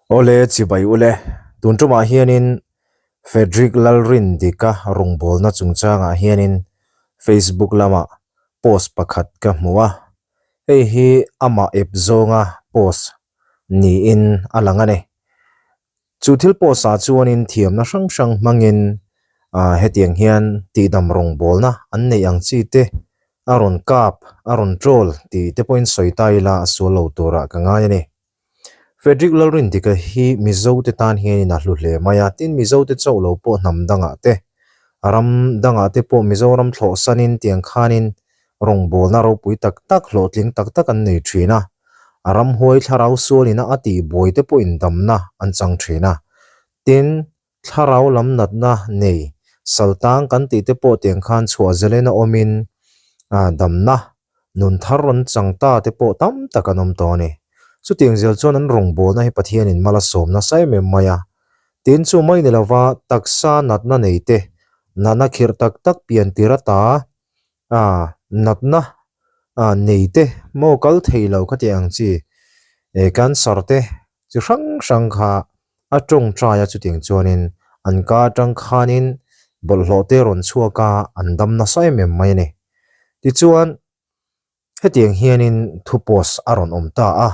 Awle chibai ule, tun tumah hianin Frederick Lalrindika rawngbawlna chungchangah hianin Facebook lamah post pakhat ka hmu a, hei hi amah ep zawnga post niin a lang a ni. Chu thil post ah chuanin thiamna hrang hrang hmangin ah hetiang hian tihdam rawngbawlna an neih ang chi te a rawn kap, a rawn troll tih te pawhin sawi ta ila a sual lo turah ka ngai a ni. Frederick Lalrindika hi Mizo te tan hianin a hlu hle mai a, tin Mizo te chauh lo pawh hnam dangah te, ram dangah te pawh Mizoram thlawhsanin tiang khanin rawngbawlna ropui tak tak, hlawhtling tak tak an nei thin a, a ramhuai thlarau sualina a tihbuai te pawhin damna an chang thin a, tin Thlarau lam natna nei saltang kan tih te pawh tiang khan chhuah zelen a awmin damna nun thar rawn chang ta te pawh tam tak an awm tawh a ni. Chutiang zel chuan an rawngbawlna hi Pathianin mal a sawm nasa em em mai a. Tin chu mai ni lova taksa natna nei te, natna khirh tak tak pian tir ata natna nei te maw kal thei lo kha tih ang chi cancer te chi hrang hrang kha a tawngtai a chutiang chuanin an ka atang khanin bawlhhlawh te rawn chhuak a an dam nasa em em mai a ni. Tichuan hetiang hianin thu post a rawn awm ta a,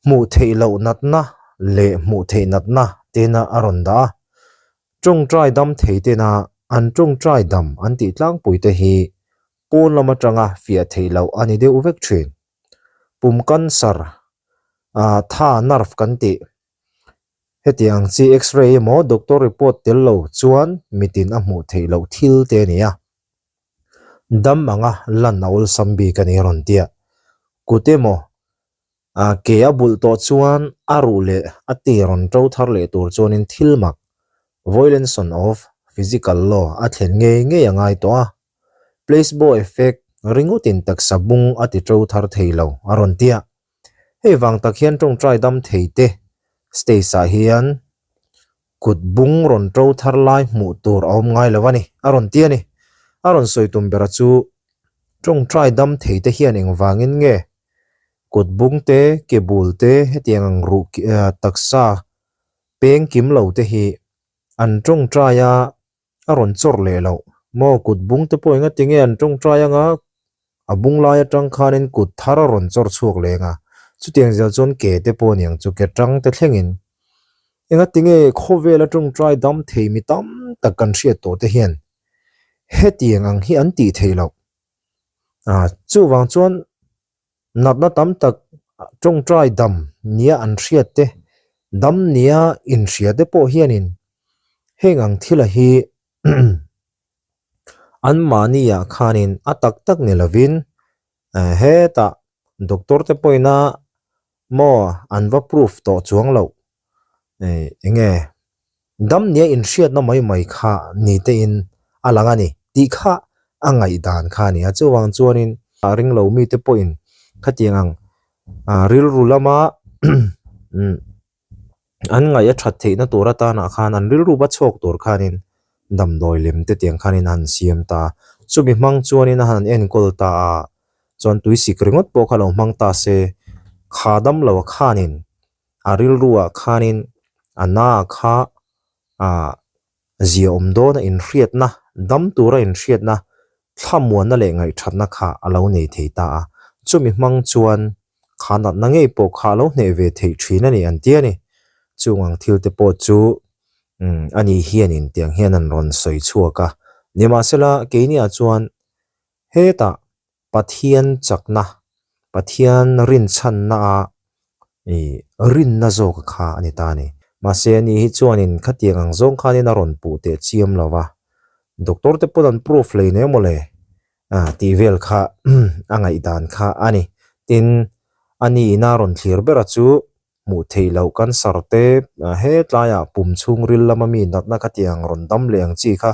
hmuh theih loh natna leh hmuh theih natna tena a rawn dah a, tawngtai dam thei tena an tawngtai dam an tih tlangpui te hi pawn lam atanga fiah theih loh a ni deuh vek thin. Pum cancer ah tha nerve kan tih hetiang ang chi x-ray emaw doctor report tel lo chuan mitin a hmuh theih loh thil te a ni a. Dam anga lan a awlsam bik a ni a rawn ti a. Kut emaw ah ke a bulh tawh chuan a ruh leh a ti rawn to thar leh tur chuanin thil mak violation of physical law a thlen ngei ngei a ngai tawh a. Placebo effect ringawtin taksa bung a ti to thar thei lo a rawn ti a. Hei vang tak hian tawngtai dam thei te stage ah hian kut bung rawn to thar lai hmuh tur a awm ngai lo a ni a rawn ti a ni. A rawn sawi tum bera chu tawngtai dam thei te hian engvangin nge kut bung te, ke bul te hetiang ang ruh taksa peng kim lo te hi an tawngtai a A rawn chawrh leh loh. Maw kut bung te pawh enga tinge an tawngtai anga a bung lai atang khanin kut thar a rawn chawrh chhuak leng a. Chutiang zel chuan ke te pawh aniang chu ke tang te thlengin enga tinge khawvel a tawngtai dam thei mi tam tak kan hriat tawh te hian hetiang ang hi an tih theih loh. Ah chuvang chuan Natna tam tak tawngtai dam nia an hriat te, dam nia inhria te pawh hianin heng ang thila hi anmahniah khanin a tak tak ni lovin hetah doctor te pawhin a maw an va proof tawh chuang loh eng nge dam nia inhriatna mai mai kha ni tein a lang a ni tih kha a ngaihdan kha a ni a. Chuvang chuanin a ring lo mite pawhin khatiang ang rilru lama an ngaih a that theihna tur atanah khan an rilru va chhuak tur khanin damdawi lem te tiang khanin a han siam ta a. Chumi hmang chuanin a han enkawl ta a, chuan tuisik ringawt pawh kha lo hmang ta se kha damlo khanin A rilruah khanin a na kha ah zia awm dawn a inhriatna, dam tura inhriatna, thlamuanna leh ngaihthatna kha a lo nei thei ta a. Chumi hmang chuan kha natna ngei pawh kha a lo hneh ve theih thin a ni an ti a ni. Chung ang thil te pawh chu umm a ni hianin tiang hian an rawn sawi chhuak a. Nimahsela keiniah chuan hetah Pathian chakna, Pathian rinchhanna a ih rinna zawk kha a ni ta a ni. Mahse ani hi chuanin khatiang ang zawng khanin a rawn puh teh chiam lo va, doctor te pawn an proof hlei nei mawle ah tih vel kha a ngaihdan kha a ni. Tin, ani ina rawn thlir bera chu hmuh theih loh cancer te hetlaiah pum chhungril lama mi natna khatiang rawn dam leh ang chi kha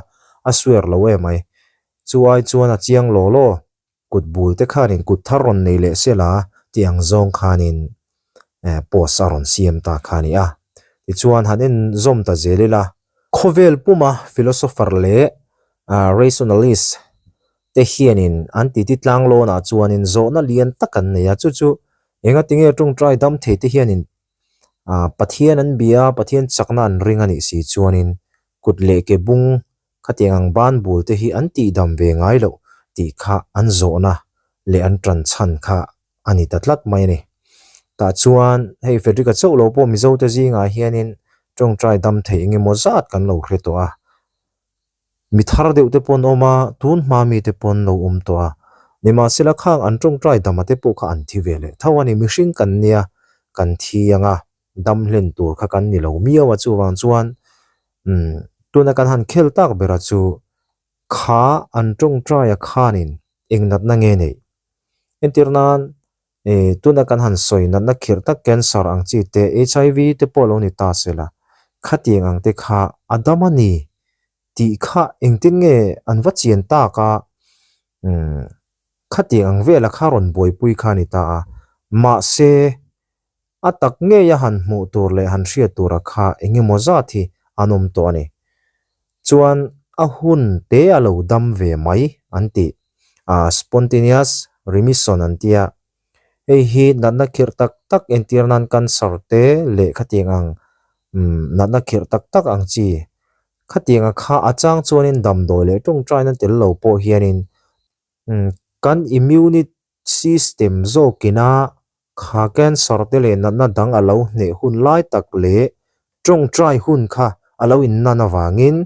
a swear lo em mai. Chu ai chuan a chiang law law, kut bul te khanin kut thar rawn nei leh sela tih ang zawng khanin post a rawn siam ta kha a ni a. Tichuan han en zawm ta zel ila, khawvel puma philosopher leh rationalist te hianin an titi tlang lawnah chuanin zawhna lian tak an nei a, chu chu engatinge tawngtai dam thei te hianin. Ah Pathian an bia a, Pathian chakna an ring a nih si chuanin kut leh ke bung khatiang ang ban bul te hi an tihdam ve ngai loh tih kha an zawhna leh an tan chhan kha a ni ta tlat mai a ni. Tah chuan hei Frederick-a chauh lo pawh Mizo te zingah hianin tawngtai dam theih eng emaw zat kan lo hre tawh a. Mi thar deuh te pawh an awm a, tun hma mi te pawh an lo awm tawh a. Nimahsela khang an tawngtai dama te pawh kha an thi ve leh tho a ni. Mihring kan nia, kan thi ang a, dam hlen tur kha kan ni lo miau a. Chuvang chuan umm tuna kan han khel tak bera chu kha an tawngtaia khanin eng natna nge neih? Entir nan Eh, tuna kan han sawi natna khirh tak cancer ang chi te, HIV te pawh lo ni ta se la, khatiang ang te kha a dam a ni tih kha engtin nge an va chian tak a, umm, khatiang ang vela kha rawn buaipui kha a ni ta a, mahse, a tak ngei a han hmuh tur leh han hriat tura kha eng emaw zat hi an awm tawh a ni. Chuan a hun te a lo dam ve mai an ti. Ah spontaneous remission an tia. Hei hi natna khirh tak tak entir nan cancer te leh khatiang ang umm natna khirh tak tak ang chi. Khatiang a kha a chang chuanin damdawi leh tawngtaina tel lo pawh hianin umm kan immunity System zawkina kha cancer te leh natna dang a lo hneh hun lai tak leh tawngtai hun kha a lo innan avangin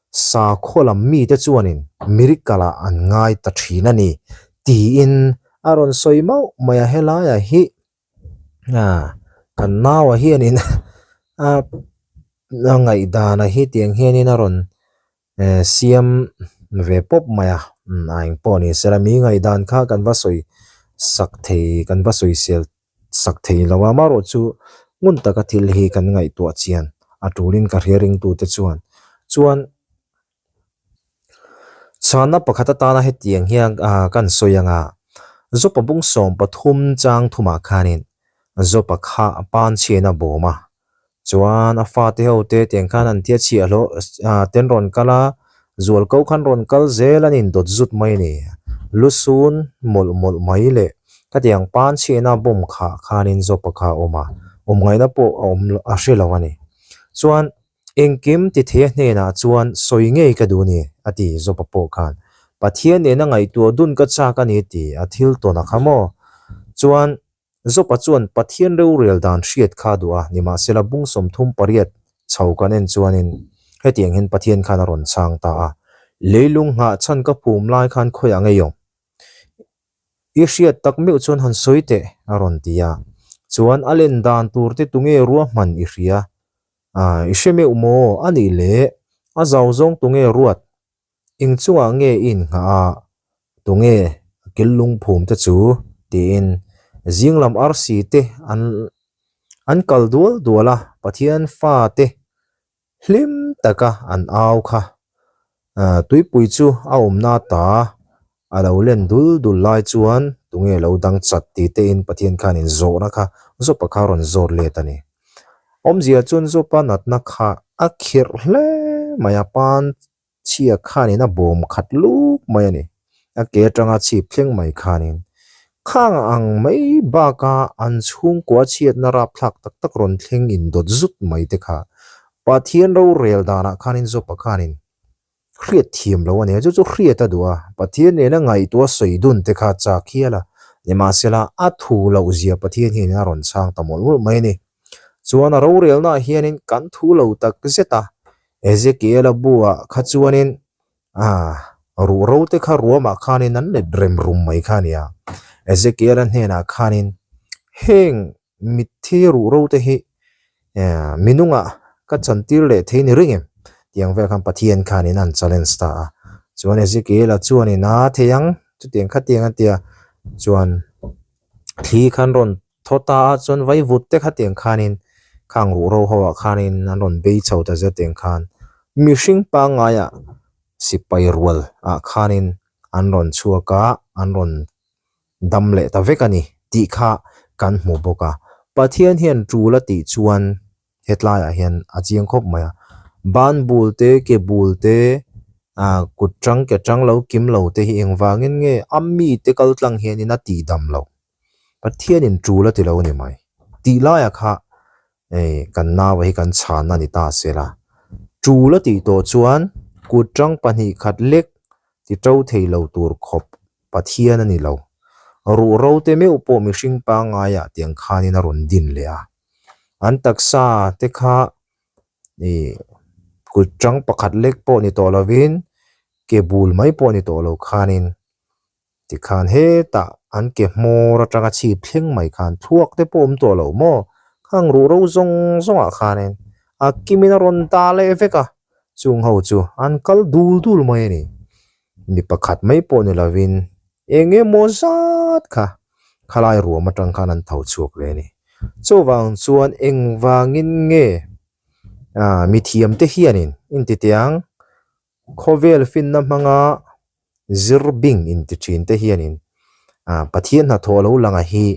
sakhaw lam mite chuanin miracle ah an ngai ta thin a ni tiin a rawn sawi mauh mai a helaiah hi kan naua hianin a ngaihdanah hi tiang hianin a rawn Eh siam ve pawp mai a, umm a eng pawh ni sela mi ngaihdan kha kan va sawi sak thei kan va sawi sel sak thei lo a, amaherawh chu ngun taka thil hi kan ngaihtuah chian a tulin ka hria ringtute chuan chuan chhanna pakhat atana hetiang hian ah kan sawi ang a, Zopa bung 13 chang thumah khanin Zopa kha a panchhiain a bawm a. Chuan a fate ho te tiang khan an tia chhiah hlawh ah ten rawn kal a, zual ko khan rawn kal zel an indawt zut mai a ni. Lusun mawlh mawlh mai leh khatiang pan chhiahna bawm khah khanin Zopa kha a awm a, awm ngaihna pawh a awm a hre lo a ni. Chuan engkim ti thei a hnenah chuan sawi ngei ka duh a ni a ti Zopa pawh khan. Pathian nena ngaihtuah dun ka chak a ni a ti a thil tawn a kha maw? Chuan Zopa chuan Pathian rorel dan hriat kha a duh a, nimahsela bung 38 chho kan en chuanin hetiang hian Pathian khan a rawn chhang ta a, Leilung nghah chhan ka phum lai khan khawiah ngei awm? I hriat tak meuh chuan han sawi teh, a rawn ti a. Chuan a len dan tur te tunge ruahman i hria? I hre meuh maw? A nih leh a zau zawng tunge ruat? Eng chungah nge i innghah a, tunge kil lungphum te chu? tiin zing lam arsi te an an kal dual dual a, Pathian fa te hlim taka an au kha. Tuipui chu a awmna ta a lo len dul dul lai chuan tunge lo dang chat ti tein Pathian khan in zawhna kha Zopa kha a rawn zawt let a ni. Awmzia chuan Zopa natna kha a khirh hle mai a, pan chhia khanin a bawm khat luk mai a ni. A ke atanga chhip thleng mai khanin khang ang mai baka an chhungkua chhiatna rapthlak tak tak rawn thleng indawt zut mai te kha Pathian rorel danah khanin Zopa khanin hriat thiam lo a ni a, chu chu hriat a duh a, Pathian nena ngaihtuah sawi dun te kha chak hial a, nimahsela a thu loh zia Pathian hianin a rawn chhang ta mawlh mawlh mai a ni. Chuan a rorelnaah hianin kan thu lo tak zet a, Ezekiel-a buah kha chuanin ah ruhro te kha ruamah khanin an let rem rum mai kha a ni a, Ezekiel-a hnenah khanin heng Mitthi ruhro te hi minungah ka chantir leh thei ni ring em? Tiang vel khan Pathian khanin an challenge ta a. Chuan Ezekiel-a chuanin a thei ang, chutiang khatiang a tia. Chuan thli khan rawn thaw ta a, chuan vaivut te khatiang khanin khang ruhro ho ah khanin an rawn bei chho ta zet tiang khan mihring pangngaiah sipai rual ah khanin an rawn chhuak a, an rawn dam leh ta vek a ni tih kha kan hmu bawk a. Pathian hian tul a tih chuan hetlaiah hian a chiang khawp mai a. Ban bul te, ke bul te, ah kut tang ke tang lo kim lo te hi engvangin nge a mite kal tlang hianin a tih dam loh. Pathianin tul a ti lo a ni mai. Tih laiah kha. Hei kan naua hi kan chhanna ni ta se la. Tul a tih tawh chuan kut tang 2 khat lek ti to thei lo tur khawp Pathian a ni lo. Ruhro te meuh pawh mihring pangaiah tiang khanin a rawn din leh a. An taksa te kha ih kut tang pakhat lek pawh ni tawh lovin ke bul mai pawh ni tawh lo khanin tikhan hetah an ke hmawr atanga chhip thleng mai khan thluak te pawh awm tawh lo maw? Khang ruhro zawng zawngah khanin a kimin a rawn ta leh vek a, chung ho chu an kal dul dul mai a ni. Mi pakhat mai pawh ni lovin eng emaw zat kha khalai ruam atang khan an tho chhuak leh a ni. Chuvang chuan engvangin nge ah mithiamte hianin intitiang khawvel finna hmanga zir bing inti thin te hianin ah Pathian hnathawh lo langa hi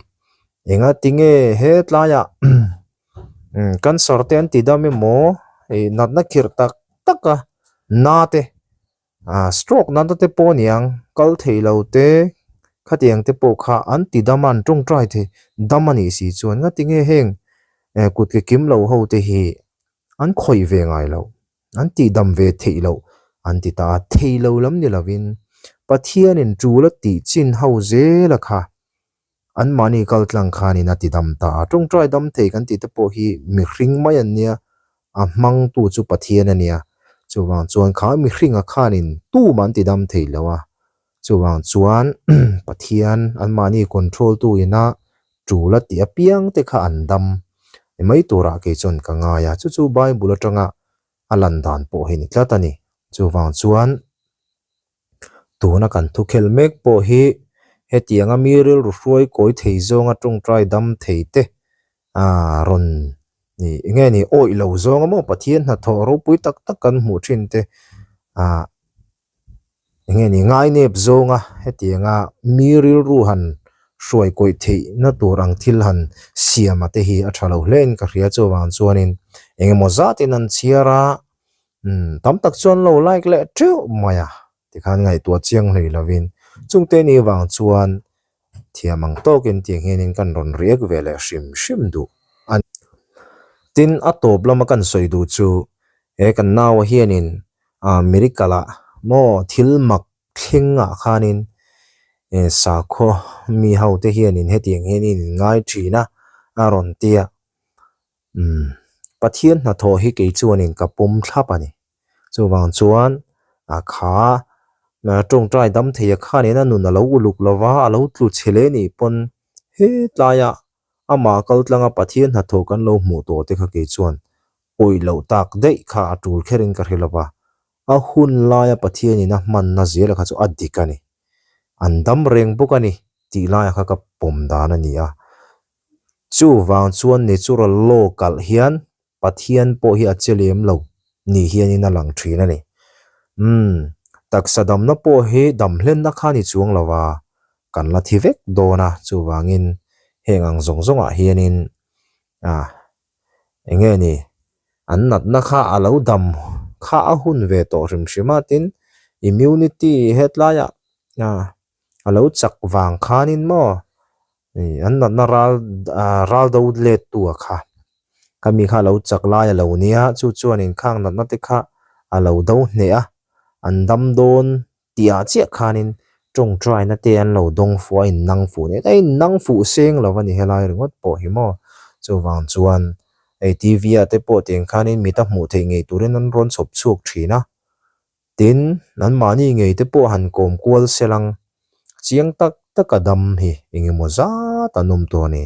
enga tinge hetlaiah cancer te an ti dam emaw ih natna khirh tak tak a na te ah stroke natna te pawh a niang kal thei lo te khatiang te pawh kha an ti dam a an tawngtai thei dam a nih si chuan nga tinge heng eh kut ke kim lo ho te hi an khawih ve ngai loh. An tihdam ve theih loh an ti ta a, thei lo lam ni lovin Pathianin tul a tih chin ho zela kha anmahni kal tlang khanin a tidam ta a. Tawngtai dam thei kan tih te pawh hi mihring mai an nia, a hmangtu chu Pathian a nia. Chuvang chuan kha mihringa khanin tumah an tidam thei lo a, chuvang chuan Pathian anmahni control tu ina tul a tih apiang te kha an dam ni mai turah kei chuan ka ngai a, chu chu Bible atanga a lan dan pawh hi ni tlat a ni. Chuvang chuan tuna kan thukhelh mek pawh hi hetianga mi rilru hruai kawi thei zawnga tawngtai dam thei te ah rawn ni eng nge ni awih lo zawnga maw Pathian hnathawh ropui tak tak kan hmuh thin te ah Eng nge ni ngainep zawnga hetianga mi rilru han hruai kawih theihna tur ang thil han siam a te hi a tha lo hle in ka hria chuvang chuanin eng emaw zatin an chhiar a umm tam tak chuan lo like leh teuh mai a tikhan ngaihtuah chiang hlei lovin chungte ni vang chuan thiam ang tawkin tiang hianin kan rawn riak ve leh hrim hrim duh a ni. Tin, a tawp lama kan sawi duh chu he kan naua hianin ah miracle ah maw thil mak thleng ah khanin eh sakhaw mi ho te hianin hetiang hianin in ngai thin a a rawn ti a umm Pathian hnathawh hi kei chuanin ka pawm thlap a ni. Chuvang chuan a kha tawngtai dam thei a khanin a nun a lo uluk lo va, a lo tlu chhe leh nih pawn hetlaiah amah kal tlanga Pathian hnathawh kan lo hmuh tawh te kha kei chuan awih loh tak daih kha a tul kherin ka hre lo va, a hun laia Pathianin a hmanna zela kha chu a dik a ni. An dam reng bawk a ni tih laia kha ka pawm dan a ni a. Chuvang chuan natural law kalh hian Pathian pawh hi a che lem lo ni hianin a lang thin a ni. Umm, taksa damna pawh hi dam hlenna kha ni chuang lo a, kan la thi vek dawn a, chuvangin heng ang zawng zawngah hianin ah eng nge ni an natna kha a lo dam kha a hun ve tawh hrim hrim a, tin immunity hetlaiah ah a lo chak vang khanin maw An natna ral ral do let tu a kha. Khami kha a lo chak lai a lo nia, chu chuanin khang natna te kha a lo do hneh a, an dam dawn tih ah chiah khanin tawngtaina te an lo dawng fuh a, in nang fuh nen a in nang fuh seng lo a ni helai ringawt pawh hi maw. Chuvang chuan hei T_V ah te pawh tiang khanin mit a hmuh theih ngei turin an rawn chhawp chhuak thin a. Tin, anmahni ngei te pawh han kawm kual sel ang, chiang tak tak a dam hi eng emaw zat an awm tawh a ni.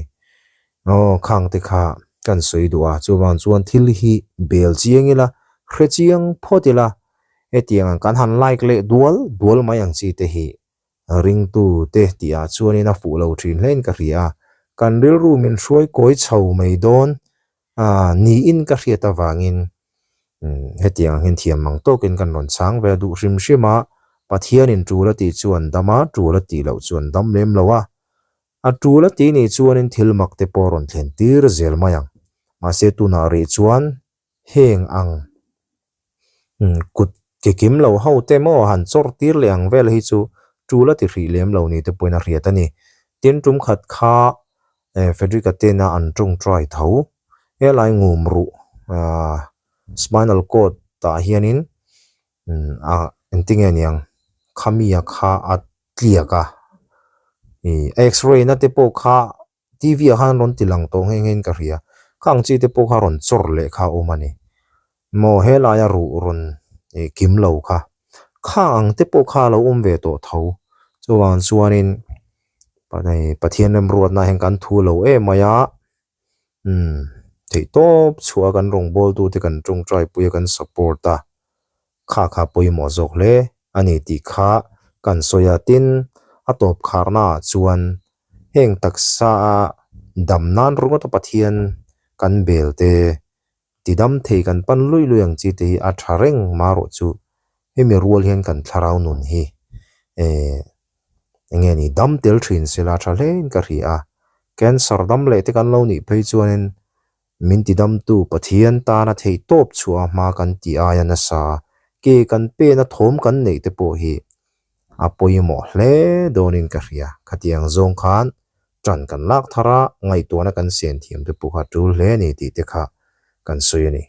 Aw, khang te kha kan sawi duh a, chuvang chuan thil hi bel chiang ila, hre chiang phawt ila, hetiang ang kan han like leh dual dual mai ang chi te hi ringtu te tih ah chuanin a fuh lo thin hlein ka hria a, kan rilru min hruai kawi chho mai dawn A, niin ka hriat avangin hetiang ang hian thiam mang tawkin kan rawn chhang ve a duh hrim hrim a, Pathianin tul a tih chuan dam a, tul a tih loh chuan dam lem lo a. A tul a tih nih chuanin thil mak te pawh rawn thlen tir zel mai ang. Mahse tunah rih chuan heng ang kut ke kim lo ho te maw han chawr tir leh ang vel hi chu tul a ti hrih lem lo ni te pawhin a hriat a ni. Tin tum khat kha Frederick-a tena an tawngtai tho. Helai ngum ruh ahh spinal cord ah hianin ah engtinge niang khamia kha a tliak a ih x-ray na te pawh kha T_V ah khan rawn ti lang tawh nghe nghe in ka hria khang chi te pawh kha rawn chawr leh kha a awm a ni maw helaia ruh rawn ih kim lo kha khang ang te pawh kha a lo awm ve tawh tho chuvang chuanin Pathian remruatna hian kan thu lo em mai a. Umm theih tawp chhuah a kan rawngbawltu te kan tawngtai pui a kan support a kha kha pawimawh zawk hle a ni tih kha kan sawi a tin a tawp kharna ah chuan heng taksa a dam nan ringawt a Pathian kan bel te ti dam thei kan pan lui lui ang chi te hi a tha reng marawh chu hemi rual hian kan thlarau nun hi eh eng nge ni dam tel thin sela tha hle in ka hria a cancer dam leh te kan lo nih phei chuanin min ti damtu Pathian tana theih tawp chhuah a hma kan tih aia nasa ke kan pena thawm kan neih te pawh hi a pawimawh hle dawnin ka hria khatiang zawng khan ṭan kan lak thar a ngaihtuahna kan sian thiam te pawh kha tul hle a ni tih te kha kan sawi a ni.